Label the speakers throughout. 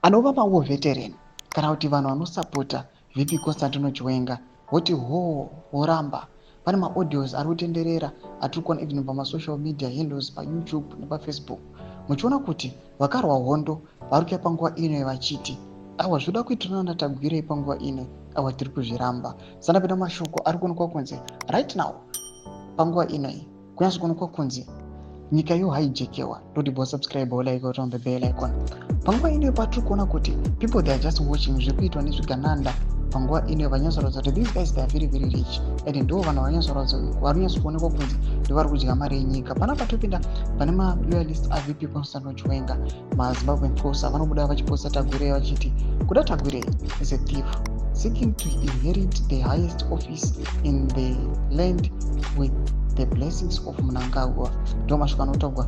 Speaker 1: Anova mawar veteran kana kuti vanhu vanosapota VP Constantino Chiwenga voti hoo, voramba. Pane maaudios ari kutenderera atiri kuona even pamasocial media handles, paYouTube nepaFacebook, muchiona kuti vakarwa hondo vari kuya panguva ino vachiti aiwa, zvoda kuitirana naTagwirei panguva ino, aiwa, tiri kuzviramba. Sandapinda mashoko ari kuonekwa kunzi right now, panguva inoi, kunyatso kuonekwa kunzi nyika yohijackewa. Ndoti bo subscribe, like, on the bell icon. Panguva ino patiri kuona kuti people, they are just watching zviri kuitwa nezvigananda panguva ino. Vanyatsoratidza kuti these guys, they are very very rich and ndo vanhu vanyatsoratidza vari kunyatsokuonekwa kunzi ndovari kudya mari yenyika. Panapa topinda pane maloyalist aVP Constantino Chiwenga, maZimbabwean Xhosa, vanobuda vachiposta Tagwirei vachiti Kuda Tagwirei is a thief seeking to inherit the highest office in the land with the blessings of Mnangagwa. Ndo mashoko anotaurwa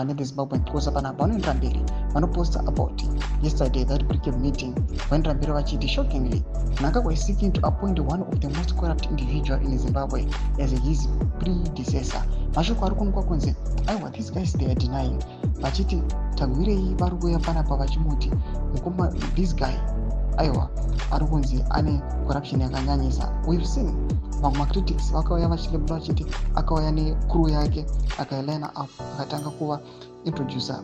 Speaker 1: nethe Zimbabwean Xhosa panapa. Vanoendera mberi, vanoposta about yesterday, that pre-CAB meeting. Vanoendera mberi vachiti, "Shockingly, Mnangagwa is seeking to appoint one of the most corrupt individual in Zimbabwe as his predecessor." Mashoko ari kuonekwa kunzi aiwa, these guys, they are denying vachiti Tagwirei vari kuuya panapa vachimuti mukoma, this guy, aiwa, ari kunzi ane corruption yakanyanyisa. We've seen vamwe macritics vakauya vachilabela vachiti akauya necrew yake, akailine up, akatanga kuva introducer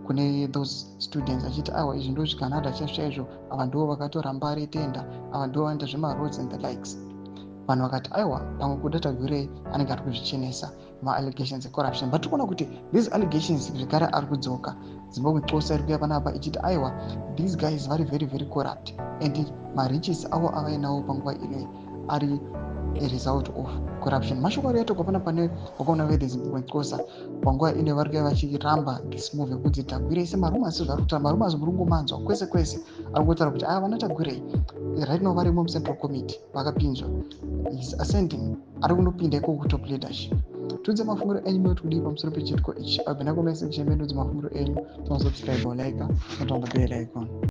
Speaker 1: kune those students achiti aiwa, izvi ndo zvigananda chaizvo chaizvo, ava ndo vakatora Mbare tender, ava ndo vanoita zvemaroads and the likes. Vanhu vakati aiwa, pamwe Kuda Tagwirei anenge ari kuzvichenesa maallegations ecorruption, but tikuona kuti these allegations zvekare ari kudzoka. Zimbabwe Xhosa iri kuya panapa ichiti aiwa, these guys vari very very corrupt and mariches avo avainawo panguva ino ari a result of corruption. Mashoko ari yatogwa panapa nevakaona vethe Zimbabwe Xhosa panguva ino vari kuya vachiramba this move yekunzi Tagwirei, semarumours zvari kutaura. Marumours muri kungomanzwa kwese kwese, ari kungotaura kuti ava vana Tagwirei right now varimo mucentral committee, vakapinzwa, is ascending, ari kunopinda ikoko kutop leadership. Tudze mafungiro enyu, munoti kudii pamusoro pechiitiko ichi? Abvina comment section medu, mafungiro enyu. Tinosubscribe, like, turn on the bell icon.